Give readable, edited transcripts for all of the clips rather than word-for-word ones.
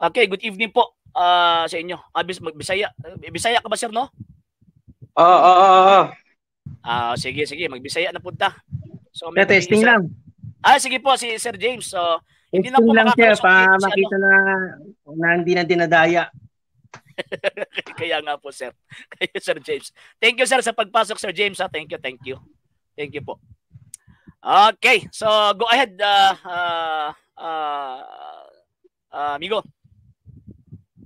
Okay, good evening po sa inyo. Bisaya, Bisaya ka ba, sir, no? Oo, oo, oo. Sige, sige, magbisaya na punta. So, may testing lang. Sige po, si Sir James. So, hindi na po lang, sir, pa makita na na hindi na dinadaya. Kaya nga po, sir. Kaya, Sir James. Thank you, sir, sa pagpasok, Sir James. Ha? Thank you, thank you. Thank you po. Okay, so go ahead, amigo.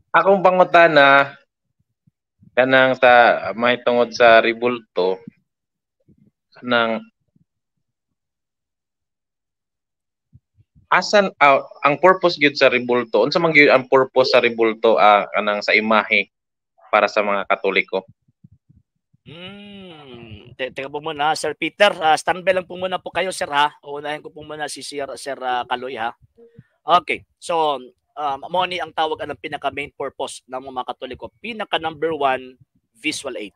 Akong pangutana kanang sa may tungod sa ribulto, kanang asan ang purpose gyud sa ribulto? Unsa man gyud ang purpose sa ribulto, kanang sa imahe para sa mga Katoliko? Teka po muna, Sir Peter, standby lang po muna po kayo, sir, ha. Uunahin ko po muna si Sir Kaloy, ha. Okay. So, mo ni ang tawag ang pinaka main purpose ng mga Katoliko. Pinaka number one, visual aid.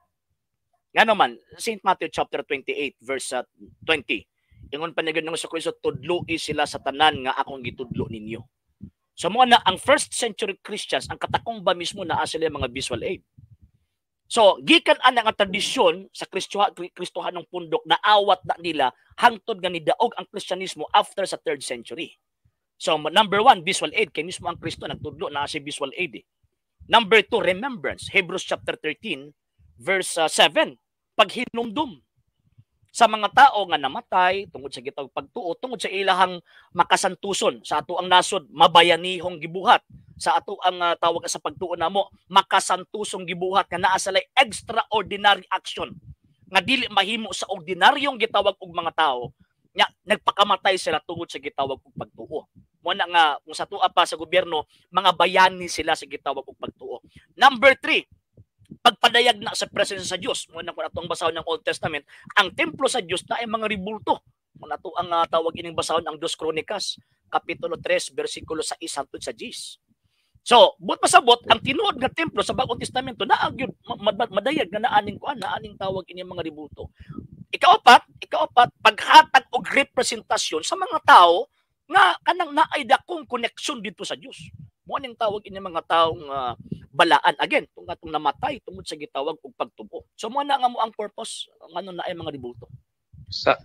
Nga naman, St. Matthew chapter 28 verse 20. Ingon pa ni ng Kristo, tudloi sila sa tanan nga akong gitudlo ninyo. So mo na ang first century Christians, ang katakumba mismo naa sila mga visual aid. So gikan ana nga tradisyon sa Kristohanong pundok na awat na nila hangtod nga nidaog ang Kristyanismo after sa third century. So number one, visual aid. Kay mismo ang Kristo nagtudlo na si visual aid. Eh. Number two, remembrance. Hebrews chapter 13 verse 7. Paghinumdum sa mga tao nga namatay tungod sa gitawag pagtuo, tungod sa ilahang makasantuson sa ato ang nasod, mabayanihong gibuhat sa ato ang tawag sa pagtuo namo, makasantusong gibuhat nga naa sa extraordinary action nga dili mahimo sa ordinaryong gitawag og mga tao nya nagpakamatay sila tungod sa gitawag og pagtuo. Mo na nga kung sa tuwa pa sa gobyerno, mga bayani sila sa gitawag og pagtuo. Number 3, pagpadayag na sa presence sa Dios. Mo na kung atong basahon ng Old Testament, ang templo sa Dios na ay mga ribulto. Mo na to ang tawag ining basahon ang Dos Kronikas, kapitulo 3 bersikulo 6 hangtod sa 10. So, but pasabot ang tinuod nga templo sa Bagong Testamento naa gyud madayag nga naaning kuan, naaning tawag ini mga ribulto. Ikaapat, paghatag og representasyon sa mga tao nga kanang naay dakong koneksyon dito sa Dios. Mo ning tawag ini mga taong balaan again tung atong namatay tungod sa gitawag og pagtubo. So mo na nga mo ang purpose ngano na ay mga ribulto. Sa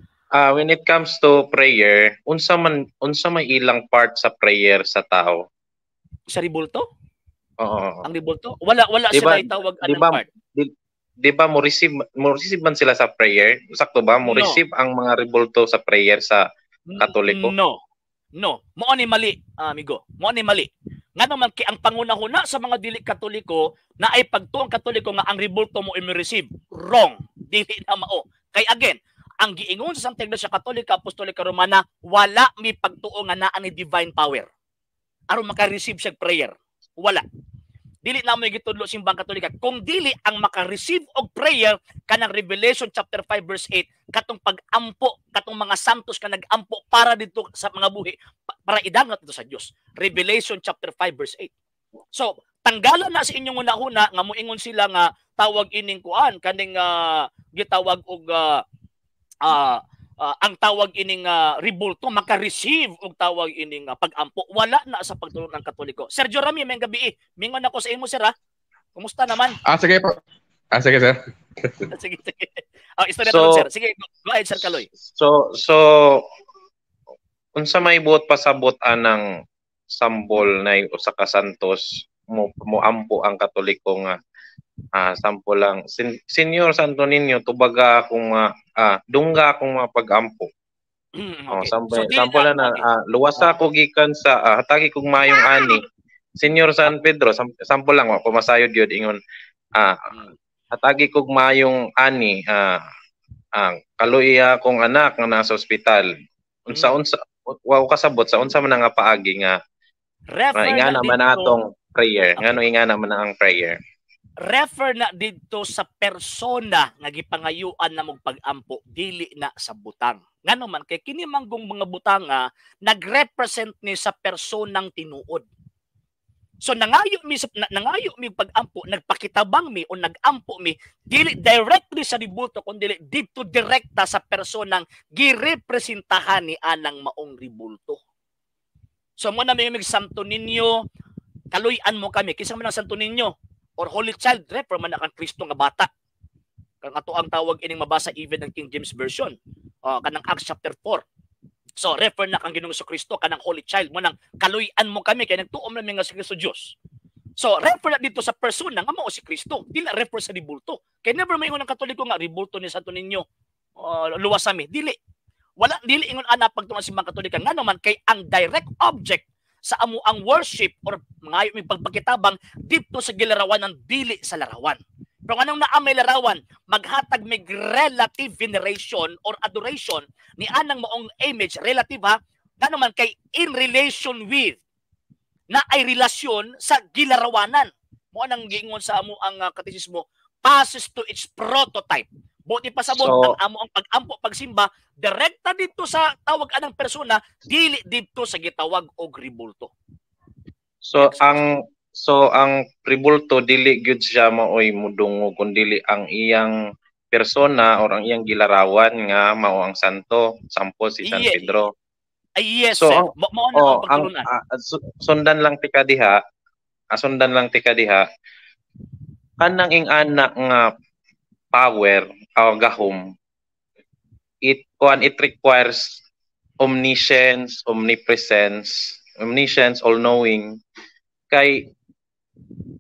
when it comes to prayer, unsa may ilang part sa prayer sa tao? Sa ribulto? Oo. Ang ribulto? Wala diba, sila itawag anang part. Di ba mo receive man sila sa prayer? Sakto ba? Mo receive ang mga ribulto sa prayer sa Katoliko? No. No. Mo ni mali, amigo. Mo ni mali. Nga naman kay ang pangunahuna sa mga dili Katoliko na ay pagtuong Katoliko nga ang ribulto mo i-receive. Wrong. Dili na mao. Kay again, ang giingon sa Santa Iglesia Katolika Apostolika Romana, wala mi pagtuo nga naa ni divine power aron maka-receive siya prayer. Wala. Dili na mo gitudlo simbang Katolika. Kung dili ang maka-receive og prayer kanang Revelation chapter 5 verse 8, katong pag-ampo, katong mga santos ka nag-ampo para dito sa mga buhi, para idangat dito sa Dios. Revelation chapter 5 verse 8. So, tanggalan na sa inyong una-una nga moingon sila nga tawag ining kuan kaning gitawag og ang tawag ining ribulto maka-receive og tawag ining pag-ampo. Wala na sa pagtulong ng Katoliko. Sergio Rami, may gabi eh. Mingon ako sa imo, sir, ha? Kumusta naman? Sige po. Sige, sir. Sige, sige. Istorya so, sir. Sige, go ahead, Sir Kaloy. So, unsa may buot pasabot anang sambol na usa ka santos mo ampo ang Katoliko nga sample lang, Senyor Santo Niño, tubaga akong dungga akong mga pag-ampo. Okay. Oh, sample, so, sample lang na luwasa ko gikan sa hatagi kog mayong ani. Senyor San Pedro, sample lang wa pumasayod gyud ingon hatagi kog mayong ani, kaluoy akong anak nga nasa ospital. Unsa unsa wa ko kasabot sa unsa man nga paagi nga ingana man atong prayer, ngano ingana man ang prayer. Refer na didto sa persona nga gipangayuan na mong pag-ampo, dili na sa butang. Ngano man kay kini manggong mga butanga nagrepresent ni sa personang tinuod. So nangayo mi pag-ampo, nagpakitabang mi o nag-ampo mi dili directly sa ribulto kun dili didto direkta sa personang girepresentahan ni anang maong ribulto. So mo na may Santo Niño, Kaluy-an mo kami. Kinsa man ang Santo Niño or Holy Child, refer man na kang Kristo nga bata. Kang ato ang tawag ining mabasa even ng King James Version. Kanang Acts chapter 4. So refer na kang Ginoong Kristo kanang Holy Child mo nang kaluy-an mo kami kay nagtuom namin nga si Kristo Dios. So refer na dito sa persona nga mao si Kristo, dili refer sa ribulto. Kay never maingon ang Katoliko nga ribulto ni Santo Niño, luwas ami. Dili. Wala, dili ingon ana pagtuman si mga Katolika, ngano man kay ang direct object sa amo ang worship or mangayo mi pagpakitabang dito sa gilarawan ng dili sa larawan. Pero anong naa may larawan, maghatag mig relative veneration or adoration ni anang maong image, relative ha, ngano man kay in relation with, na ay relasyon sa gilarawanan. Mo anang giingon sa amo ang katisismo, passes to its prototype. Buti pasabot, so, ang amo ang pag-ampo, pagsimba direkta dito sa tawag anang persona, dili dito sa gitawag og ribulto. So next, ang so ang ribulto dili gyud siya maoy mudungog kun dili ang iyang persona or ang iyang gilarawan nga mao ang santo, sampo si San Pedro. Ay, yes, so, sir. Mao na ang pagtulunan. Sundan lang tika diha. Sundan lang tika diha. Kanang ing-ana nga power o gahom, it kuan, it requires omniscience, omnipresence, omniscience, all-knowing. Kay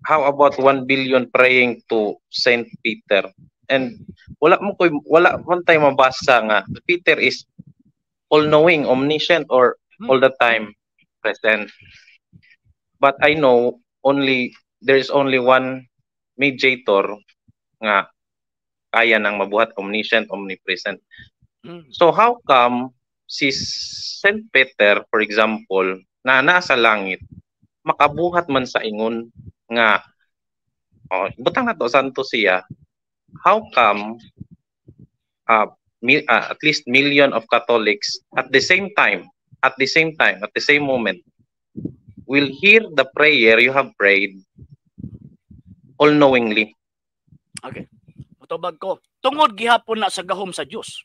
how about 1 billion praying to Saint Peter? And wala mo koy, wala man tay mabasa nga Peter is all-knowing, omniscient, or all the time present. But I know only there is only one mediator nga kaya nang mabuhat, omniscient, omnipresent. So how come si Saint Peter, for example, na nasa langit, makabuhat man sa ingon nga, oh, butang na to, santo siya, how come at least million of Catholics at the same time, at the same time, at the same moment, will hear the prayer you have prayed all-knowingly? Okay. Mutubag ko, tungod gihapon na sa gahom sa Dios.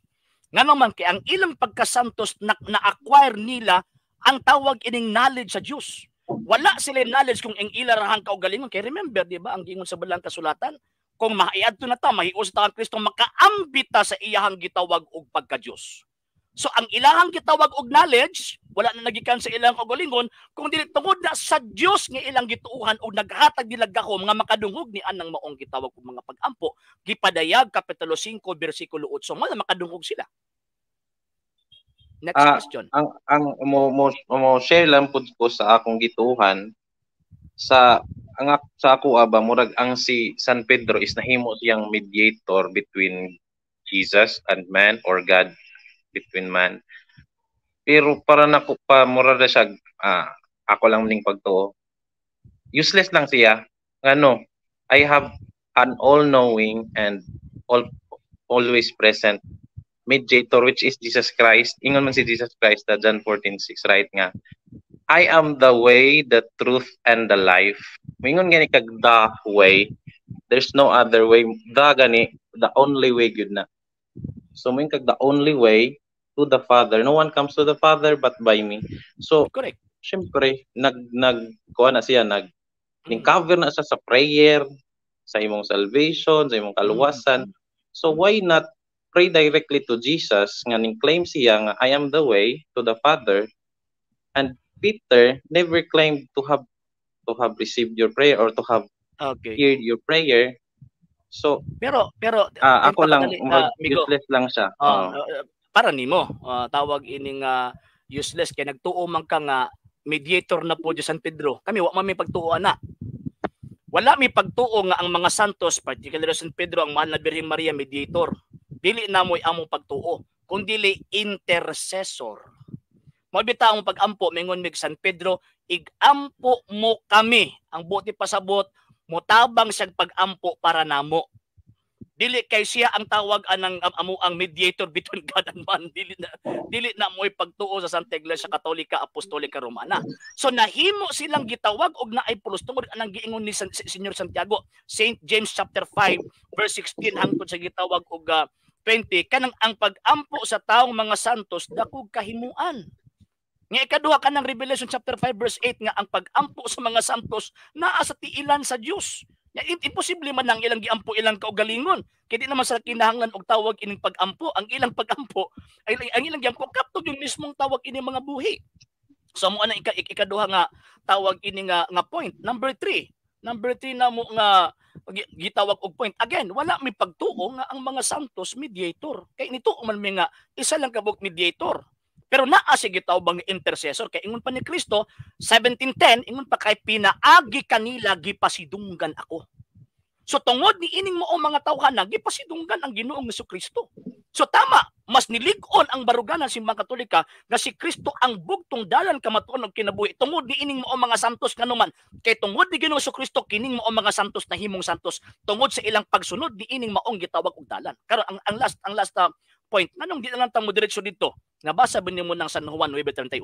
Ngano man kay ang ilang pagkasantos na, na-acquire nila ang tawag ining knowledge sa Dios. Wala sila knowledge kung ang ilarahang kaugalingon. Kay remember, di ba, ang gingon sa balang kasulatan, kung maiadto na ta, mahius ta ang Kristo, makaambit ta sa iyahang gitawag og pagka-Dios. So ang ilahang gitawag og knowledge, wala na nagikan sa ilang kaugalingon, kung dili tungod na sa Dios nga ilang gituohan og naghatag nila gahom nga makadungog ni anang maong gitawag og mga pag-ampo, gipadayag kapitulo 5 bersikulo 8, mo na makadungog sila. Next question. Ang mo share lang pud ko sa akong gituohan sa ang sa ako aba, murag ang si San Pedro is nahimo siyang mediator between Jesus and man or God between man. Pero para nako pa mura ra siya, ako lang ning pagtuo. Useless lang siya. Ngano, I have an all-knowing and all always present mediator which is Jesus Christ. Ingon man si Jesus Christ sa John 14:6, right, nga I am the way, the truth, and the life. Mingon gani kag the way. There's no other way. The gani, the only way gyud na. So moingon kag the only way to the Father. No one comes to the Father but by me. So correct. Syempre nag nag kuha na siya, nag cover na siya sa prayer, sa imong salvation, sa imong kaluwasan. So why not pray directly to Jesus nga ning claim siya nga I am the way to the Father, and Peter never claimed to have received your prayer or to have heard your prayer. So pero pero ako lang useless lang siya. Para nimo tawag ining useless kay nagtuo man ka nga mediator na po di San Pedro. Kami wa man may pagtuo na. Wala mi pagtuo nga ang mga santos, particularly San Pedro, ang mahal na Birheng Maria, mediator. Dili na mo'y among pagtuo, kun dili intercessor. Mao bitaw ang pag-ampo, mingon mig San Pedro, igampo mo kami. Ang buti pasabot, motabang siyang pag-ampo para namo. Dili kay siya ang tawag anang amo ang mediator between God and man. Dili na mo'y pagtuo sa Santa Iglesia Katolika Apostolika Romana. So nahimo silang gitawag og naay pulos tungod anang giingon ni Señor Santiago, Saint James chapter 5 verse 16 hangtod sa gitawag og 20, kanang ang pag-ampo sa taong mga santos dakog kahimuan. Nga ikaduha kanang Revelation chapter 5 verse 8 nga ang pag-ampo sa mga santos naa sa tiilan sa Dios. Nga imposible man ang ilang giampo ilang kaugalingon. Kay di naman sa kinahanglan og tawag ining pag-ampo, ang ilang pag-ampo ay ang ilang giampo kaptog yung mismong tawag ini mga buhi. So mo ana ikaduha nga tawag ini nga point. Number 3. Number 3 na mo nga gitawag og point. Again, wala mi pagtuo nga ang mga santos mediator. Kay nito man mi nga isa lang kabuk mediator. Pero naa si gitawag bang intercessor kay ingon pa ni Kristo 17:10 ingon pa kay pinaagi kanila gipasidunggan ako. So tungod ni ining mao mga tawhana gipasidunggan ang Ginoong Kristo. So tama, mas nilig-on ang baruganan simbang Katolika nga si Kristo ang bugtong dalan kamatuon og kinabuhi tungod ni ining mao mga santos nganuman kay tungod ni Ginoong Kristo kining mao mga santos na himong santos tungod sa ilang pagsunod ni ining maong gitawag og dalan. Karon ang last point, nganong di na lang ta mo diretso dito? Nabasa ba nimo ng San Juan 9:31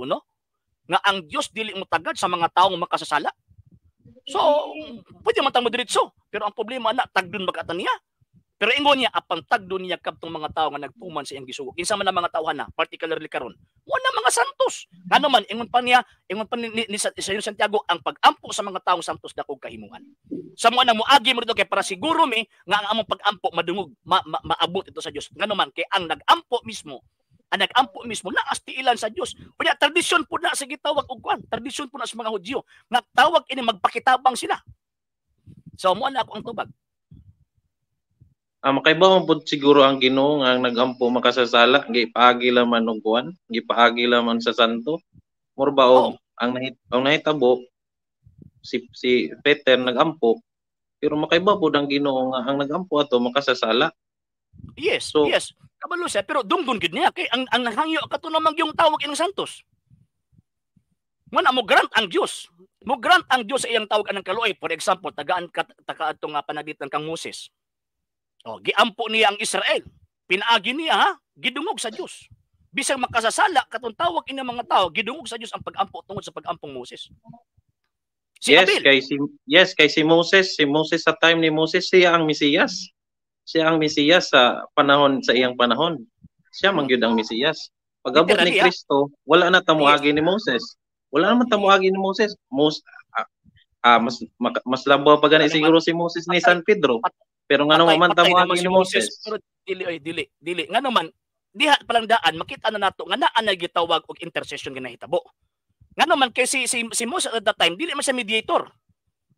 nga ang Dios dili mo tagad sa mga taong makasasala? So, pwede man ta mo diretso, pero ang problema na tagdon magkata niya. Pero ingon niya apan tagdon niya kadtong mga tawo nga nagtuman sa iyang gisugo. Kinsa man ang mga tawhana, particularly karon? Wala mga santos. Ngano man ingon pa niya, ingon pa ni Señor Santiago ang pag-ampo sa mga taong santos dakog kahimuan. Sa mo nang moagi mo dito kay para siguro mi nga ang among pag-ampo madungog maabot ito sa Dios. Ngano man kay ang nag-ampo mismo naas tiilan sa Dios. Unya tradisyon pud na sa gitawag og kwan, tradisyon pud na sa mga Hudyo nga tawag ini magpakitabang sila. So mo na ako ang tubag. Makaibaw pud siguro ang Ginoo nga ang nag-ampo makasasala, gipaagi laman og kuan, gipaagi laman sa santo. Mura ba og ang nahitabo si Peter nag-ampo, pero makaibaw pud ang Ginoo nga ang nag-ampo ato makasasala. Yes, so, yes. Kabalo siya, pero dungdun gid niya kay ang nahangyo kato namang yung tawag ining santos. Ngana mo grant ang Dios. Mo grant ang Dios sa iyang tawag anang kaluoy. For example, tagaan ka nga panagitan kang Moses. Oh, giampo niya ang Israel. Pinaagi niya ha, gidungog sa Dios. Bisag makasasala katong tawag ini mga tao, gidungog sa Dios ang pag-ampo tungod sa pag-ampong Moses. Si yes, Abel. Kay si Moses, si Moses sa time ni Moses siya ang Mesiyas. Siya ang Mesiyas sa panahon, sa iyang panahon. Siya man gyud ang Mesiyas. Pag-abot ni Kristo, wala na tamuagi ni Moses. Wala naman tamuagi ni Moses. Mas labaw pa gani siguro si Moses ni San Pedro. Pero ngano man tamuagi ni Moses. Pero dili. Ngano man diha palang daan makita na nato nga naa na gitawag og intercession ginahitabo. Ngano man kay si Moses at that time dili man siya mediator.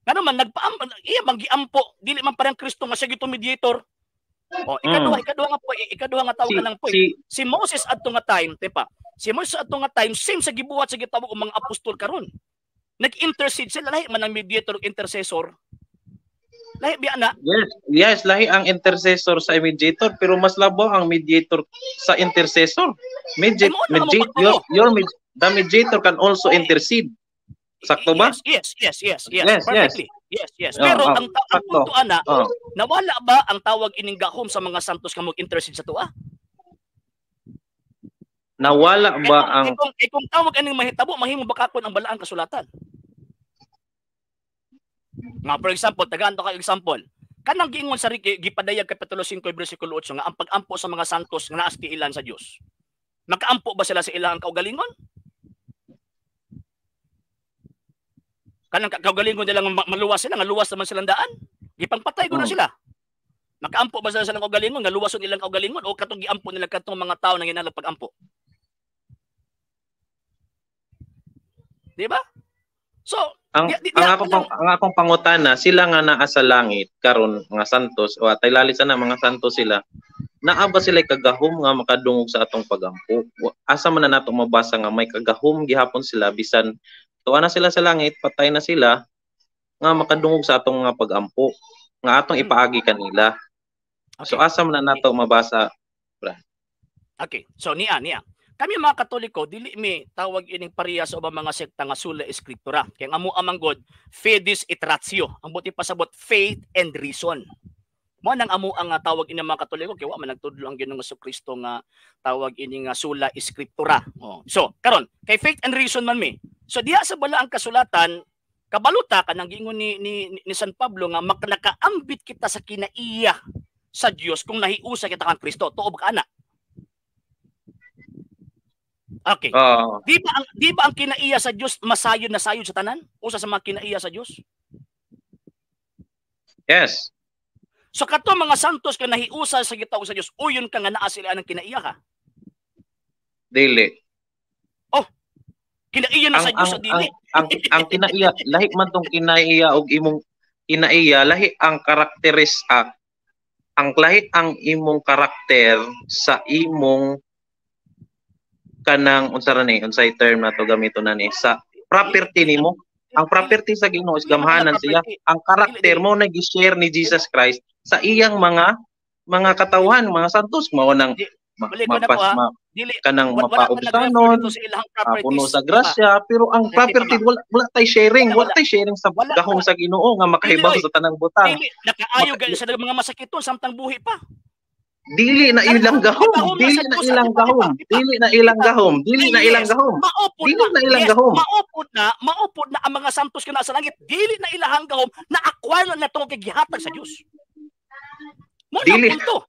Ngano man nagpaam iya man giampo, dili man parang Kristo nga siya gito mediator. Oh, ikaduha nga tawag ng point. Si Moses adto nga time, tepa. Si Moses adto nga time same sa gibuhat sa gitawag og mga apostol karon. Nag-intercede sila, lahi man ang mediator ug intercessor. Lahi biya na. Yes, lahi ang intercessor sa mediator, pero mas labaw ang mediator sa intercessor. The mediator can also intercede. Sakto ba? Yes. Perfectly. Yes. Pero ang punto ana, nawala ba ang tawag ining gahom sa mga santos nga mag-intercede sa tuwa? Nawala ba ang kung tawag ining mahitabo, mahimo ba kakon ang balaang kasulatan? Nga for example, tagaan to ka example. Kanang giingon sa gipadayag kapitulo 5 bersikulo 8 nga ang pag-ampo sa mga santos nga naas tiilan sa Dios. Makaampo ba sila sa ilang kaugalingon? Kanang kaugalingon nila nga maluwas sila, nga luwas naman silang daan. Gipangpatay ko na sila. Makaampo ba sila sa ilang kaugalingon, nga luwason ilang kaugalingon o katong giampo nila katong mga tao nang inalog pag-ampo? Di ba? So, ang akong pangutana, sila nga naa sa langit karon mga santos o taylali sana mga santos sila. Naa ba sila kagahom nga makadungog sa atong pagampo? Asa man na nato mabasa nga may kagahom gihapon sila bisan tuwa na sila sa langit, patay na sila nga makadungog sa atong nga pagampo nga atong ipaagi kanila. Okay. So asa man na nato mabasa, bra? Okay. So niya. Kami mga Katoliko, dili mi tawag ining pareha sa ubang mga sekta nga sola scriptura. Kaya nga mo amang God, fides et ratio. Ang buti pasabot, faith and reason. Mo nang amo ang tawag ini mga Katoliko kay wa man nagtudlo ang Ginoong Kristo nga tawag ini nga sola scriptura. Oh. So, karon kay faith and reason man mi. So diha sa balaang kasulatan, kabaluta kanang giingon ni San Pablo nga nakaambit kita sa kinaiya sa Dios kung nahiusa kita kang Kristo. Tuo ba ka ana? Okay. Oo. Di ba ang kinaiya sa Dios masayod na sayod sa tanan? Usa sa mga kinaiya sa Dios? Yes. So kato mga santos ka nahiusa sa gitawag sa Dios, uyon ka nga naa sila ang kinaiya ha. Dili. Oh. Kinaiya na Ang sa Dios ang sa dili. Ang kinaiya, lahi man tong kinaiya og imong kinaiya, lahi ang karakteris ang lahi ang imong karakter sa imong kanang unsa ra ni, unsay term na to gamito na ni sa property nimo. Ang property sa Ginoo is gamhanan siya. Ang karakter mo na gi-share ni Jesus Christ sa iyang mga katawhan, mga santos, mao nang Balik ko na po, mapas, ha. ma, Dili kanang wala pa mapaubsanon, nag-refer dito sa ilahang properties. puno sa Di ba? grasya, pero ang Di property ba? wala tay sharing, Wala, wala tay sharing sa Wala, gahom wala. sa Ginoo nga makahibaw Dili, oy. sa tanang butang. Dili nakaayo gani sa mga masakiton samtang buhi pa. Dili na Kanang ilang gahom, gahom na dili sa na Diyos, ilang di ba, di ba, gahom, di ba? dili na ilang gahom, dili na ilang gahom. Maupod Dili na, na ilang yes, gahom. Maupod na ang mga santos nga nasa langit. Dili na ilahang gahom na acquire na tungod kay gihatag sa Dios. Mo na Dili. punto.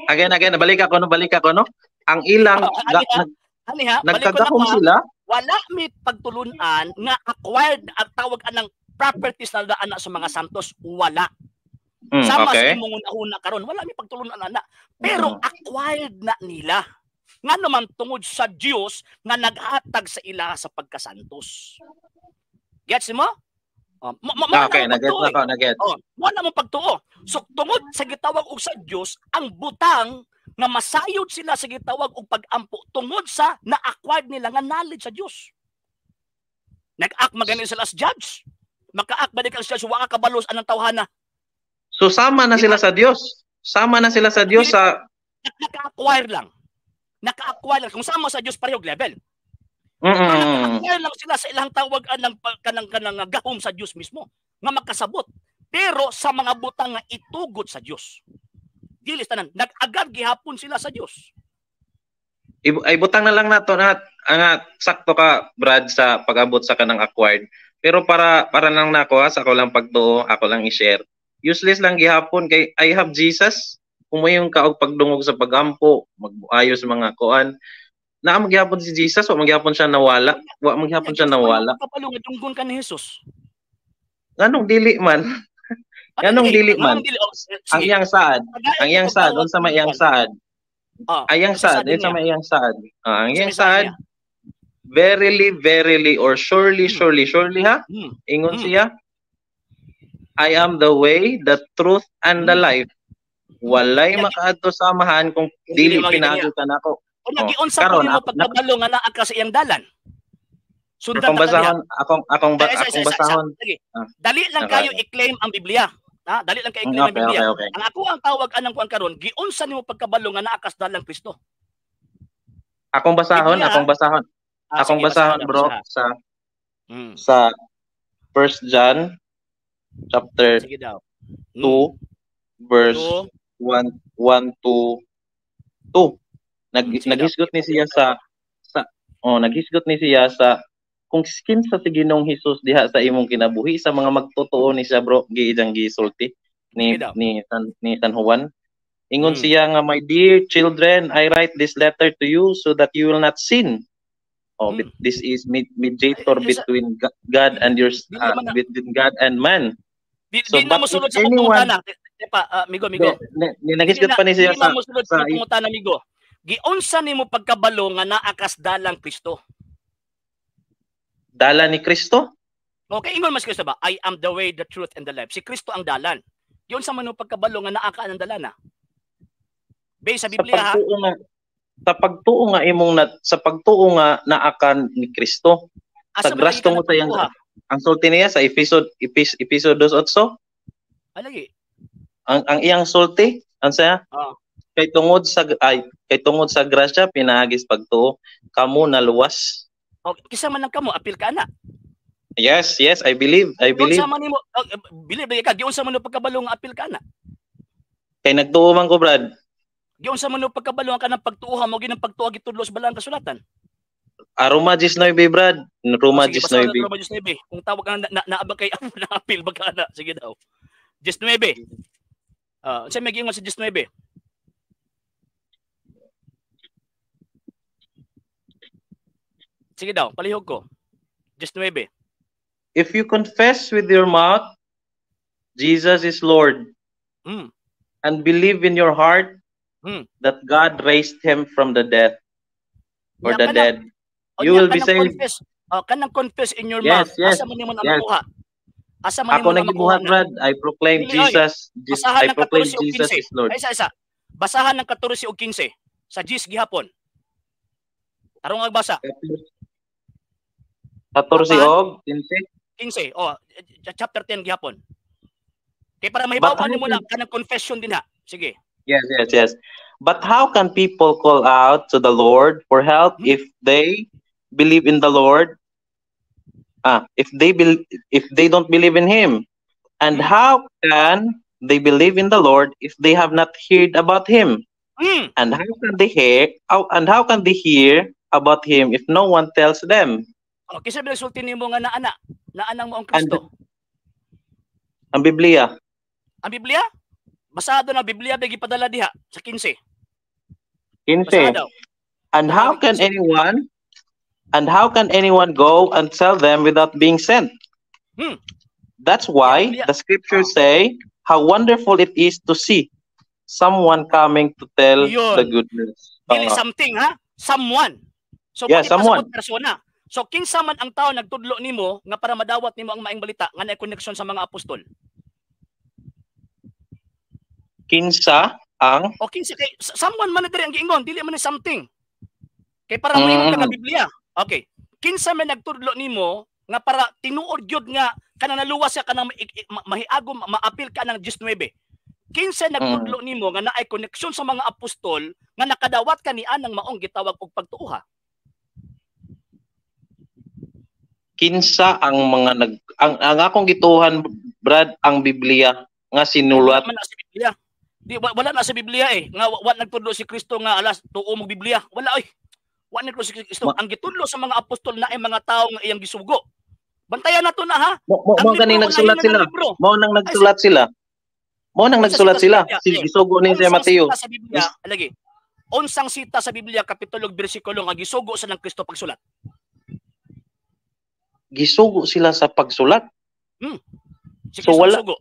Again, again, balik ako no, balik ako no. Ang ilang Oh, ani ha, ani ha, balik ko na nagkagahom po, ha. sila, Wala mi pagtulunan nga acquired ang tawag anang properties na daan na sa mga santos, wala. Sama sa imong una karon, wala mi pagtulunan ana. Pero acquired na nila. Nga naman tungod sa Dios nga naghatag sa ila sa pagkasantos. Gets mo? Oh, mo na Okay, mo na-get pagtuo na eh. ko, na-get. Oh, mo na mo pagtuo. So tungod sa gitawag og sa Dios, ang butang nga masayod sila sa gitawag og pag-ampo tungod sa na-acquired nila nga knowledge sa Dios. Nag-act magani sila as judge. Maka-act ba di ka as judge, wa ka kabalos anang tawhana. So sama na sila sa Dios. Sama na sila sa Dios sa Naka-acquire lang. Naka-acquire lang. Kung sama sa Dios, pareho level. Pero naka-acquire lang sila sa ilang tawag anang kanang kanang gahom sa Dios mismo nga makasabot. Pero sa mga butang nga itugot sa Dios. Dili tanan, nag-agad gihapon sila sa Dios. Ay butang na lang nato na nga sakto ka, Brad, sa pag-abot sa kanang acquired. Pero para para lang nako ha, sa ako lang pagtuo, ako lang i-share. Useless lang gihapon kay I have Jesus. Kung mo yung kaog pagdungog sa pagampo, magbuayo sa mga kuan. Naa magyapon si Jesus, wa magyapon siya nawala, wa magyapon siya nawala. Kapalo nga dunggon ka ni Jesus. Nganong dili man? Ano, Nganong eh, dili man? Nganong dili? Oh, sige. Ang iyang saad, ang iyang saad, unsa may iyang saad? Ah, Ayang unsa saad, saad unsa niya? may iyang saad? Ah, ang Unsa iyang may saad saad, niya? verily, verily, or surely, surely, surely ha? Ingon siya, I am the way, the truth, and the life. Walay makaadto sa Amahan kung Dili dili magiging pinaagi niya. kanako. O nagiunsa Oh, po karon nimo pagkabalo nga naa ka sa iyang dalan? Sundan Akong ta ka diha. basahon, akong akong ba, Ay, isa, akong isa, isa, isa. basahon. Sige. Ah. Dali lang kayo i-claim ang Biblia. Ha? Dali lang kayo i-claim ang Biblia. Okay. Ang ako ang tawag anang kuan karon, giunsa nimo pagkabalo nga naa ka sa dalang Kristo? Akong basahon, Biblia, akong basahon. Ah, Akong sige, basahon, basahan, bro, basahan. sa sa First John chapter Sige daw. 2 verse 2. 1 1 to 2. Sige daw. Naghisgot ni siya sa sa oh, naghisgot ni siya sa kung kinsa si Ginoong Hesus diha sa imong kinabuhi sa mga magtotoo ni siya, bro, giijang gisulti ni Sige daw. ni San Juan. Ingon siya nga, "My dear children, I write this letter to you so that you will not sin." Oh, this is mediator Ay, ay, between God and your Di naman between God and man. Di, So, di na but mosulod if sa anyone pangutana. Di pa, migo, migo. Ni naghisgot pa ni siya Di na sa mosulod sa pangutana, migo. Giunsa nimo pagkabalo nga naa kas dalang Kristo? Dala ni Kristo? Okay, ingon mas Kristo ba? I am the way, the truth, and the life. Si Kristo ang dalan. Giunsa man mo pagkabalo nga naa ka ang dalan, ha? Based sa Sa Biblia, ha? pagtuo nga sa pagtuo nga imong na, sa pagtuo nga naa ka ni Kristo. Asa Sa man grasp lagi ka tungod sa iyang nagtuo, ha? ang sulti niya sa Episode 2:8. Ay, lagi. Ang iyang sulti, ang saya, kay tungod sa grasya pinaagis pagtuo kamo naluwas. Okay, kisa man lang kamo apil ka na. Yes, yes, I believe, I believe. Giunsa man nimo, oh, believe ba ka, giunsa man mo pagkabalo nga apil ka na. Kay nagtuo man ko, Brad. Giunsa man mo pagkabalo nga kanang pagtuoha mo ginang pagtuo gitudlo sa balang kasulatan. Ah, Roma 19, Brad. Roma Oh, sige, basahan 19. na Roma 19. Kung tawag ka na, na, ba kay na apil ba ka na? Sige daw. 19. Ah, unsa may giingon sa 19? Sige daw, palihog ko. 19. If you confess with your mouth Jesus is Lord and believe in your heart that God raised him from the death or the dead, you will be saved. Confess, kanang confess in your mouth. Yes, asa man nimo na yes. makuha? Asa man Ako nimo na makuha nagibuhat, na? Brad. I proclaim Dili, oy. Jesus. Basahan I ng proclaim 14 ug Jesus 15. is Lord. Ay, isa. Basahan ng 14 ug 15 sa Gis gihapon. Tarong agbasa. 14 og 15. 15. Oh, chapter 10 gihapon. Kay para mahibaw-an nimo na kanang confession din ha. Sige. Yes. But how can people call out to the Lord for help if they believe in the Lord? If they don't believe in him? And how can they believe in the Lord if they have not heard about him? And how can they hear? And how can they hear about him if no one tells them? Oh, kinsa ba nagsulti nimo nga naana? Naanang mo ang Kristo? Ang Biblia. Ang Biblia? Basado na Biblia ba gipadala diha sa 15. 15. Basado. And how can anyone go and tell them without being sent? That's why the scriptures say how wonderful it is to see someone coming to tell the good news. Dili something ha? Someone. So yeah, someone. Persona. So kinsa man ang tao nagtudlo nimo nga para madawat nimo ang maayong balita nga naay connection sa mga apostol? Kinsa ang o kinsa kay someone man diri ang giingon, dili man ni something. Kay para moingon ka nga Biblia. Okay. Kinsa man nagtudlo nimo nga para tinuod gyud nga kanang naluwas ka kanang mahiagom maapil ka ng 19. Kinsa nagtudlo nimo nga naay connection sa mga apostol nga nakadawat ka ni anang maong gitawag og pagtuoha? Kinsa ang mga ang akong gituohan, Brad, ang Biblia nga sinulat. Wala na sa Biblia. Di wala na sa Biblia eh. Nga wa nagtudlo si Kristo nga alas tuo mo Biblia. Wala oy. Wa nagtudlo si Kristo. Ang gitudlo sa mga apostol na ay mga tawo nga iyang gisugo. Bantayan nato na ha. Mo gani nagsulat sila. Mo nang nagsulat sila. Mo nang nagsulat sila. Si gisugo ni si Mateo. Sa Biblia, lagi. Unsang sita sa Biblia kapitulo bersikulo nga gisugo sa ng Kristo pagsulat? Gisugo sila sa pagsulat. Si Kristo so wala sugo.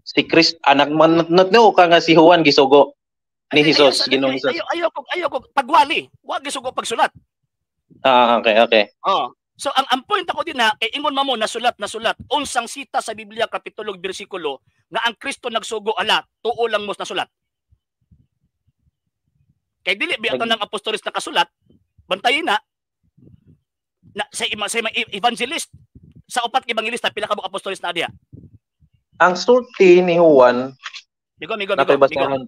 Si Kristo anak man no ka nga si Juan gisugo ni Jesus, Ginoong Jesus. Ayo ko pagwali, wa gisugo pagsulat. Okay. Oh. So ang point ako din na kay ingon mamo nasulat unsang sita sa Biblia kapitulo bersikulo nga ang Kristo nagsugo ala tuo lang mo nasulat. Kay dili biya tanang apostolis nakasulat, bantayin na na sa evangelist sa upat ka evangelista pila ka buok apostolis na diha. Ang sulti ni Juan, Migo. Natoy basahan,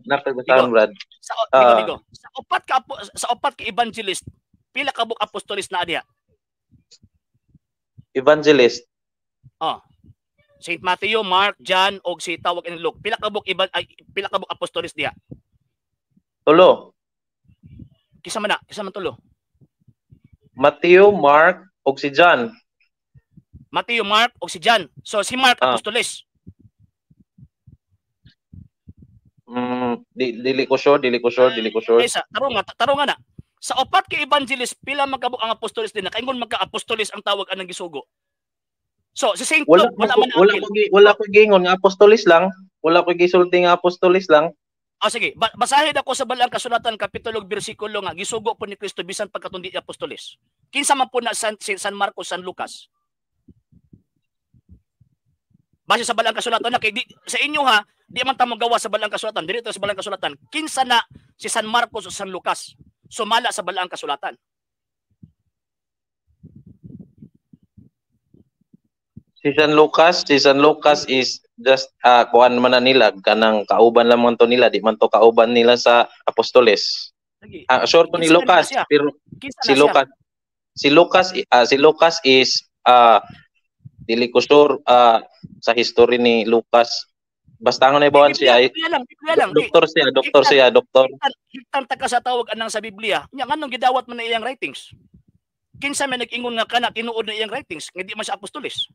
Brad. Sa migo. Sa upat ka evangelist pila ka buok apostolis na diha. Evangelist. Oh. Saint Matthew, Mark, John og si tawag ini Luke. Pila ka buok pila ka buok apostolis diha? Tulo. Kinsa man na? Kinsa man tulo? Matthew, Mark, og si John. Matthew, Mark, og si John. So si Mark apostolis. Dili ko sure. Isa, tarong nga na. Sa upat ka evangelist pila man kabuk ang apostolis din nakaingon man ka apostolis ang tawag anang gisugo. So si Saint Luke wala man wala ko giingon nga apostolis lang, wala ko gisulti nga apostolis lang. Ah, sige, basahin ako sa Balang Kasulatan kapitulo bersikulo nga gisugo po ni Kristo bisan pagkatundi apostolis. Kinsa man po na San Marcos, San Lucas. Base sa Balang Kasulatan na kay di, sa inyo ha, di man ta mogawa sa Balang Kasulatan, diri sa Balang Kasulatan. Kinsa na si San Marcos o San Lucas sumala sa Balang Kasulatan? Si San Lucas is just kuan man na nila kanang kauban lamang to nila, di man to kauban nila sa apostoles. Sure ko ni Lucas, pero si Lucas is dili ko sure sa history ni Lucas. Basta ang naibawan siya ay doktor siya. Higtan ta ka sa tawag anang sa Biblia. Nya nganong gidawat man na iyang writings? Kinsa may nag-ingon nga kana tinuod na iyang writings nga di man siya apostoles?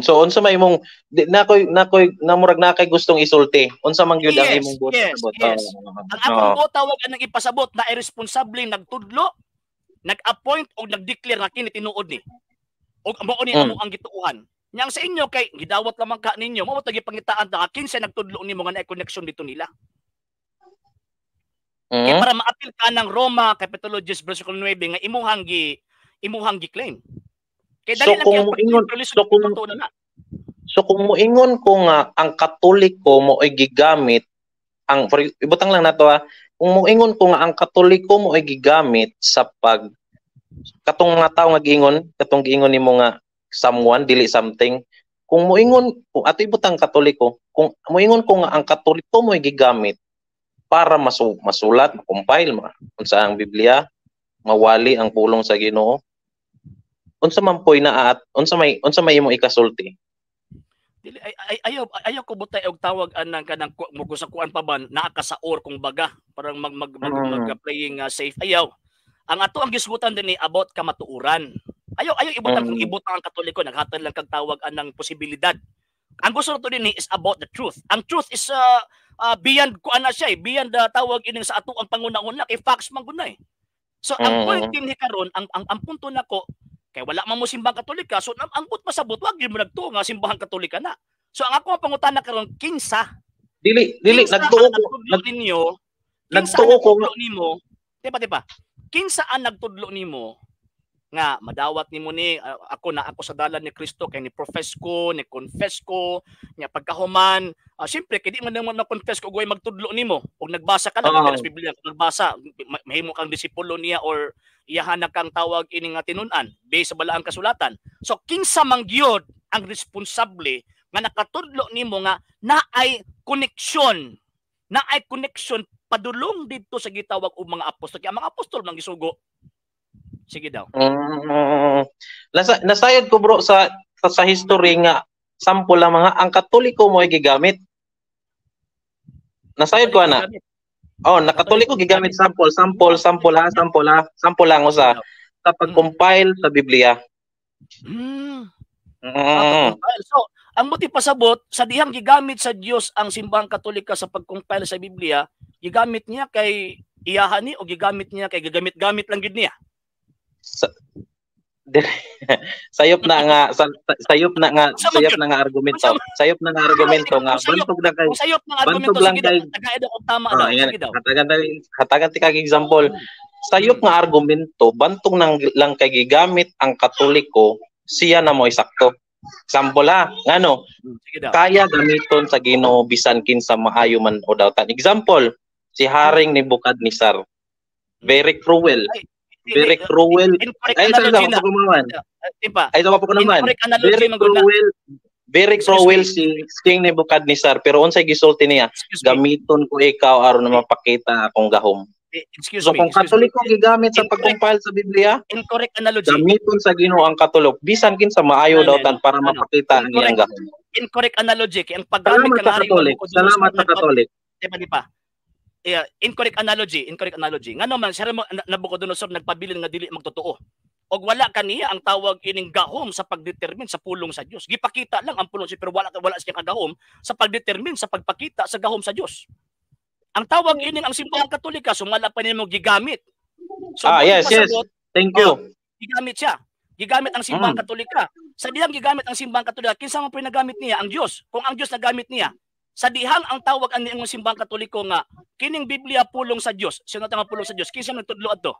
So unsa may imong nakoy namurag na kay gustong isulti? Unsa man gyud ang imong buot pasabot? Yes. Ang akong buot tawag anang ipasabot na iresponsable nagtudlo, nag-appoint o nag-declare nga kini tinuod ni. Og mao ni amo ang gituohan. Nyang sa inyo kay gidawat lamang ka ninyo, mao to gipangitaan ta kinsa nagtudlo nimo nga naay connection dito nila. Kay para maapil ka ng Roma Kapitulo 10 versikulo 9 nga imuhang gi-claim. Kay dali So kung moingon so kung moingon ko nga ang Katoliko mo ay gigamit ang ibutang lang nato ha, kung moingon ko nga ang Katoliko mo ay gigamit sa pag katong mga tawo nga giingon, katong giingon nimo nga someone dili something, kung moingon kung ato ibutang Katoliko, kung moingon ko nga ang Katoliko mo ay gigamit para masulat, ma-compile unsa ang Biblia, mawali ang pulong sa Ginoo. Unsa man poy na at unsa may imong ikasulti? Dili ay ayaw ko butay og tawag anang kanang mo sa kuan pa ba naa ka sa or kung baga parang mag mag, mag, mag playing safe. Ayaw. Ang ato ang gisgutan dinhi about kamatuoran. Ayaw ibutang kung ibutang ang Katoliko naghatag lang kag tawag anang posibilidad. Ang gusto nato dinhi is about the truth. Ang truth is beyond kuan na siya, beyond the tawag ining sa ato ang panguna-una kay facts man gud na eh. So ang point dinhi karon ang punto nako kay wala man mo simbang Katolika, so ang but masabot wag gyud mo nagtuo nga simbahan Katolika na. So ang ako ang pangutana karon kinsa? Dili nagtuo ko ninyo, nagtuo ko nimo. Di ba? Kinsa ang nagtudlo nimo nga madawat nimo ni ako na ako sa dalan ni Kristo kay ni profess ko, ni confess ko, nya pagkahuman, siyempre kay di man na confess ko goy magtudlo nimo. Og nagbasa ka lang sa Biblia, kung nagbasa mahimo kang disipulo niya or iyahan na kang tawag ini nga tinun-an based sa balaang kasulatan. So kinsa man gyud ang responsable nga nakatudlo nimo nga naay connection padulong didto sa gitawag og mga apostol. Kay ang mga apostol man gisugo. Sige daw. Nasayod ko bro sa history nga sample lang mga ang Katoliko mo ay gigamit. Nasayod ko ana. Oh, na Katoliko gigamit sample lang usa sa pag-compile sa Biblia. So, ang buti pasabot sa dihang gigamit sa Dios ang simbahang Katolika sa pag-compile sa Biblia, gigamit niya kay iyahan ni o gigamit niya kay gagamit-gamit lang gid niya. Sayop na nga argumento. Sayop na nga argumento nga bantog na kay sayop na argumento sige daw tagaid ako tama daw sige daw. Hatagan ti kag example. Sayop nga argumento bantog nang lang kay gigamit ang Katoliko siya na mo isakto. Example ha, ngano? Kaya gamiton sa Ginoo bisan kinsa maayo man o dawtan. Example, si Haring Nebuchadnezzar. Very cruel. Very cruel. Ay, sa naman. Very cruel. Very cruel si King Nebuchadnezzar. Pero unsay gisulti niya, gamiton ko ikaw aron na mapakita akong gahom. Excuse so, me. Kung Katoliko gigamit sa pag-compile sa Biblia, incorrect analogy. Gamiton sa Ginoo ang Katolik bisan kinsa maayo daw tan para mapakita ang iyang gahom. Incorrect analogy kay ang paggamit kang Haring Nebuchadnezzar. Salamat sa Katolik. Di ba? Yeah, incorrect analogy. Ngano man si Nabucodonosor nagpabilin nga dili magtotoo. Og wala kaniya ang tawag ining gahom sa pagdetermine sa pulong sa Dios. Gipakita lang ang pulong siya pero wala siya kagahom sa pagdetermine sa pagpakita sa gahom sa Dios. Ang tawag ining ang simbahang Katolika sumala pa nimo gigamit. So yes, pasabot, yes. Thank you. Gigamit siya. Gigamit ang simbahang Katolika. Sa dihang gigamit ang simbahang Katolika, kinsa man pinagamit niya ang Dios. Kung ang Dios nagamit niya, sa dihang ang tawag ang niyang simbahang Katoliko nga kining Biblia pulong sa Dios. Sino ta nga pulong sa Dios? Kinsa nagtudlo adto?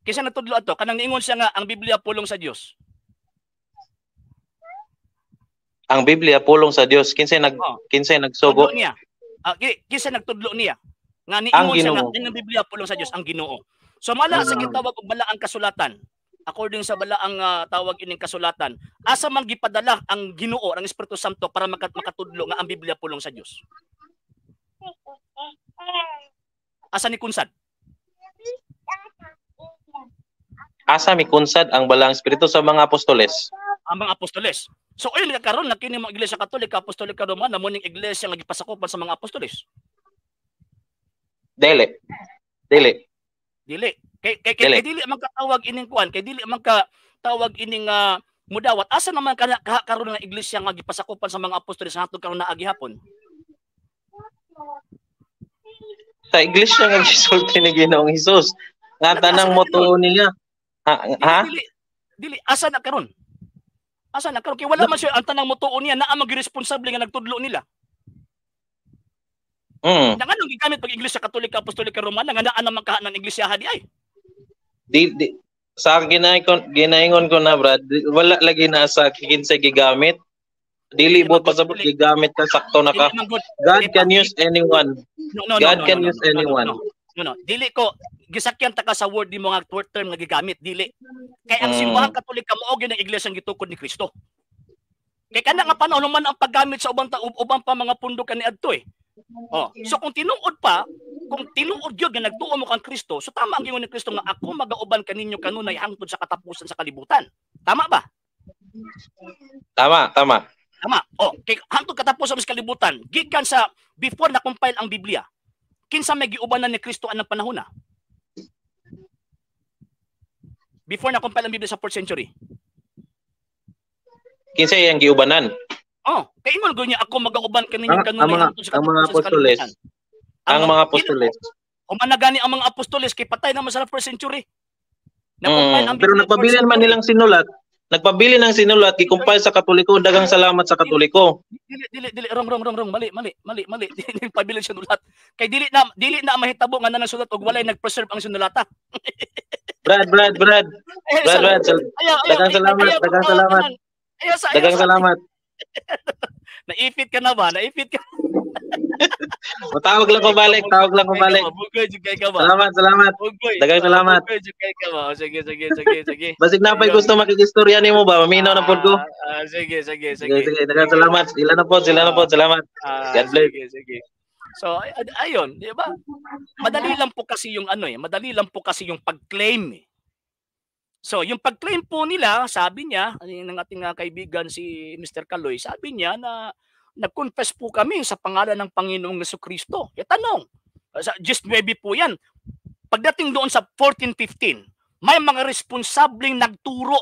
Kinsa nagtudlo adto? Kanang niingon siya nga ang Biblia pulong sa Dios. Ang Biblia pulong sa Dios. Kinsay nagsugo niya? Kinsa nagtudlo niya? Nga niingon siya nga ang Biblia pulong sa Dios ang Ginoo. So mala sa gitawag og balaang kasulatan. According sa balaang tawag ining kasulatan, asa man gipadala ang Ginoo, ang Espiritu Santo para makatudlo nga ang Biblia pulong sa Dios? Asa ni kunsad? Asa mi kunsad ang balaang Espiritu sa mga apostoles? Ang mga apostoles. So ayun karon na kini mga Iglesia Katolika, Apostolika Romana mo ning iglesia nga gipasakopan sa mga apostoles. Dili. Kay kay kay, kay dili man katawag ining kuan, kay dili man ka tawag ining mudawat. Asa naman kana karon nga iglesia nga gipasakupan sa mga apostoles hangtod karon naa gihapon? Sa iglesia nga gisulti ni Ginoong Hesus. Nga tanang motuo niya. Ha? Dili, dili asa na karon? Asa na karon? Kay wala man siya ang tanang motuo niya naa magiresponsable nga nagtudlo nila. Mm. Nang anong gigamit pag Iglesia Katolika Apostolika Romana nga naa naman kaha ng iglesia di ay? Di, di sa ginaingon ko na, Brad, wala lagi na sa kinsay gigamit. Dili bot pasabot gigamit ka sakto na ka. God can use anyone. No, God can use anyone. No. Dili ko gisakyan ta ka sa word di mo nga word term nga gigamit, dili. Kay ang Simbahang Katolika mao gyud ang iglesia gitukod ni Kristo. Kay kana nga panahon man ang paggamit sa ubang ubang pa mga pundo kaniadto eh. Oh, so kung tinuod pa, kung tinuod gyud nga nagtuo mo kang Kristo, so tama ang gingon ni Kristo nga ako magauban kaninyo kanunay hangtod sa katapusan sa kalibutan. Tama ba? Tama, tama. Tama. Oh, kay hangtod katapusan sa kalibutan, gikan sa before na compile ang Biblia. Kinsa may giubanan ni Kristo anang panahon na? Before na compile ang Biblia sa 4th century. Kinsa iyang giubanan? Oh, kay ingon gyud niya ako magauban kaninyo kanunay hangtod sa ang mga apostoles. Ang mga apostoles. Human na gani ang mga apostoles kay patay naman sa 1st century. Ang pero nagpabilin man nilang sinulat. Nagpabili ng sinulat, gi-compile sa Katoliko. Daghang salamat sa Katoliko. Dili dili dili wrong wrong wrong wrong, mali mali mali mali. Dili pabilin sinulat. Kay dili na mahitabo nga nanang sulat og walay nag-preserve ang sinulata. Brad Brad Brad. Brad Brad. Daghang salamat, daghang salamat. Daghang salamat. Naipit ka na ba? Naipit ka. Tawag lang ko balik, tawag lang ko balik. Salamat, salamat. Daghang salamat. Sige, sige, sige, sige. Basig na pa'y gusto makikistorya nimo ba? Maminaw na pod ko. Sige, sige, sige. Sige, daghang salamat. Sila na pod, sila na pod. Salamat. God bless. Sige, sige. So, ayun, di ba? Madali lang po kasi yung ano eh, madali lang po kasi yung pag-claim eh. So, yung pag-claim po nila, sabi niya, ng ating kaibigan si Mr. Kaloy, sabi niya na nag-confess po kami sa pangalan ng Panginoong Jesucristo. E tanong, sa just maybe po yan. Pagdating doon sa 1415, may mga responsableng nagturo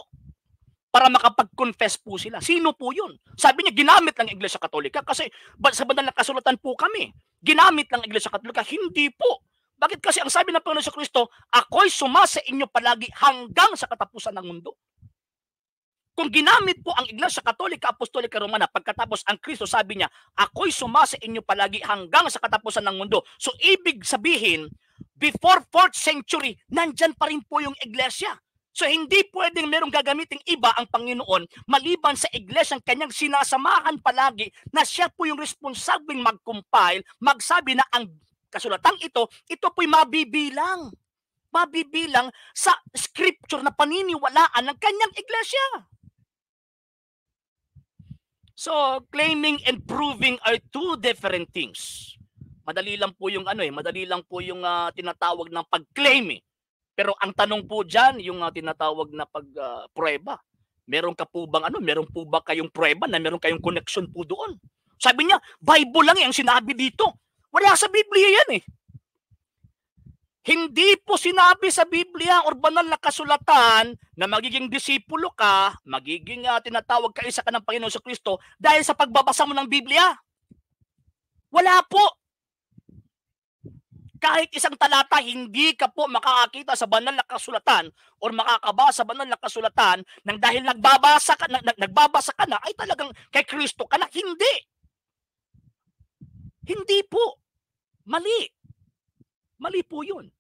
para makapag-confess po sila. Sino po yun? Sabi niya, ginamit lang Iglesia Katolika kasi sa banal na kasulatan po kami. Ginamit lang Iglesia Katolika. Hindi po. Bakit kasi ang sabi ng Panginoon sa Kristo, ako'y sumasa inyo palagi hanggang sa katapusan ng mundo. Kung ginamit po ang Iglesia Katolika Apostolika Romana, pagkatapos ang Kristo sabi niya, ako'y sumasa inyo palagi hanggang sa katapusan ng mundo. So ibig sabihin, before 4th century, nandyan pa rin po yung Iglesia. So hindi pwedeng merong gagamiting iba ang Panginoon maliban sa Iglesia ang kanyang sinasamahan palagi na siya po yung responsableng mag-compile, magsabi na ang kasulatang ito, ito po'y mabibilang. Mabibilang sa scripture na paniniwalaan ng kanyang iglesia. So, claiming and proving are two different things. Madali lang po yung ano eh, madali lang po yung tinatawag ng pag-claim eh. Pero ang tanong po diyan, yung tinatawag na pag-prueba. Meron ka po bang ano, meron po ba kayong prueba na meron kayong connection po doon? Sabi niya, Bible lang eh ang sinabi dito. Wala sa Biblia yan eh. Hindi po sinabi sa Biblia or banal na kasulatan na magiging disipulo ka, magiging tinatawag ka isa ka ng Panginoon sa Kristo dahil sa pagbabasa mo ng Biblia. Wala po. Kahit isang talata, hindi ka po makakakita sa banal na kasulatan or makakabasa sa banal na kasulatan nang dahil nagbabasa ka na ay talagang kay Kristo ka na. Hindi. Hindi po. Mali. Mali po yun.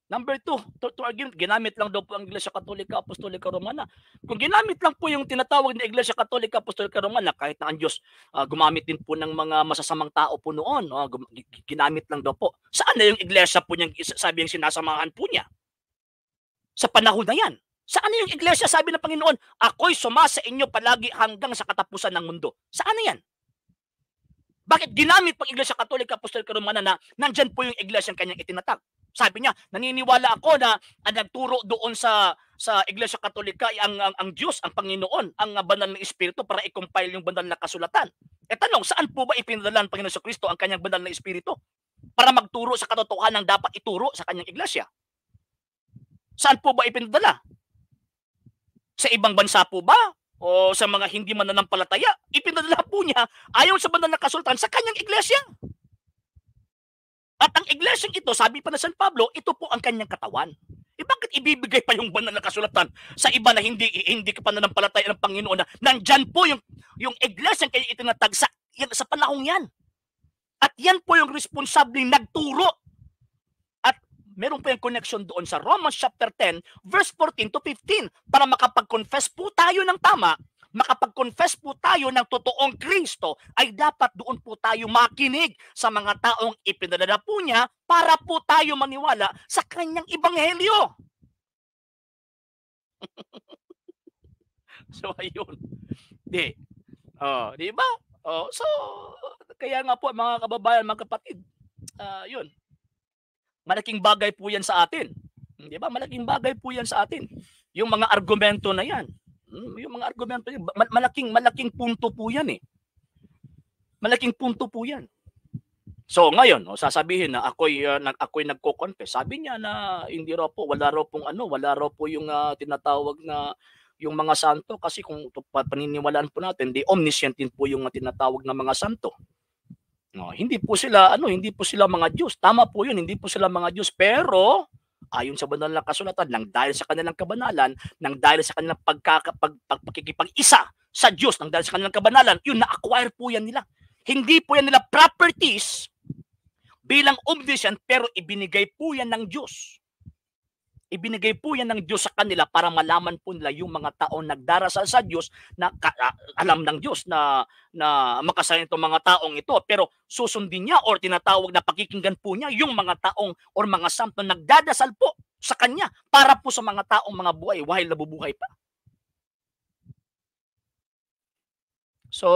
Number two, to argument, ginamit lang daw po ang Iglesia Katolika Apostolika Romana. Kung ginamit lang po yung tinatawag na Iglesia Katolika Apostolika Romana, kahit na ang Diyos gumamit din po ng mga masasamang tao po noon, ginamit lang daw po. Saan na yung Iglesia po niyang, sabi yung sinasamahan po niya? Sa panahon na yan. Saan na yung Iglesia? Sabi ng Panginoon, ako'y sumasa inyo palagi hanggang sa katapusan ng mundo. Saan na yan? Bakit ginamit pang Iglesia Katolika Apostolika Romana na nandyan po yung Iglesia ang kanyang itinatag? Sabi niya, naniniwala ako na ang nagturo doon sa Iglesia Katolika ay ang Diyos, ang Panginoon, ang banal na Espiritu para i-compile yung banal na kasulatan. E tanong, saan po ba ipinadala ng Panginoon sa Kristo ang kanyang banal na Espiritu? Para magturo sa katotohanan ng dapat ituro sa kanyang iglesia. Saan po ba ipinadala? Sa ibang bansa po ba? O sa mga hindi mananampalataya? Ipinadala po niya ayon sa banal na kasulatan sa kanyang iglesia. At ang iglesyang ito, sabi pa na San Pablo, ito po ang kanyang katawan. E bakit ibibigay pa yung banal na kasulatan sa iba na hindi hindi ka pa nanampalataya ng Panginoon na nandyan po yung iglesia kaya itinatag sa panahong yan? At yan po yung responsableng nagturo. At meron po yung connection doon sa Romans chapter 10, verse 14 to 15 para makapag-confess po tayo ng tama, makapag-confess po tayo ng totoong Kristo, ay dapat doon po tayo makinig sa mga taong ipinadala po niya para po tayo maniwala sa kanyang ebanghelyo. So ayun. Di. Oh, di ba? Oh, so kaya nga po, mga kababayan, mga kapatid, yun. Malaking bagay po 'yan sa atin. Di ba? Malaking bagay po 'yan sa atin. Yung mga argumento na 'yan. Yung mga argumento yan, malaking malaking punto po 'yan eh. Malaking punto po 'yan. So ngayon, oh, sasabihin na ako'y nagko-confess. Sabi niya na hindi raw po, wala raw pong ano, wala raw po yung tinatawag na yung mga santo kasi kung paniniwalaan po natin, di omniscient din po yung tinatawag na mga santo. No, hindi po sila ano, hindi po sila mga Diyos. Tama po 'yun, hindi po sila mga Diyos, pero ayon sa banal na kasulatan, nang dahil sa kanilang kabanalan, nang dahil sa kanilang pagkikipag-isa sa Diyos, nang dahil sa kanilang kabanalan, yun, na-acquire po yan nila. Hindi po yan nila properties bilang omniscient, pero ibinigay po yan ng Diyos. Ibinigay po yan ng Diyos sa kanila para malaman po nila yung mga taong nagdarasal sa Diyos na alam ng Diyos na na makasalanan itong mga taong ito, pero susundin niya or tinatawag na pakikinggan po niya yung mga taong or mga santo nagdadasal po sa kanya para po sa mga taong mga buhay while nabubuhay pa. So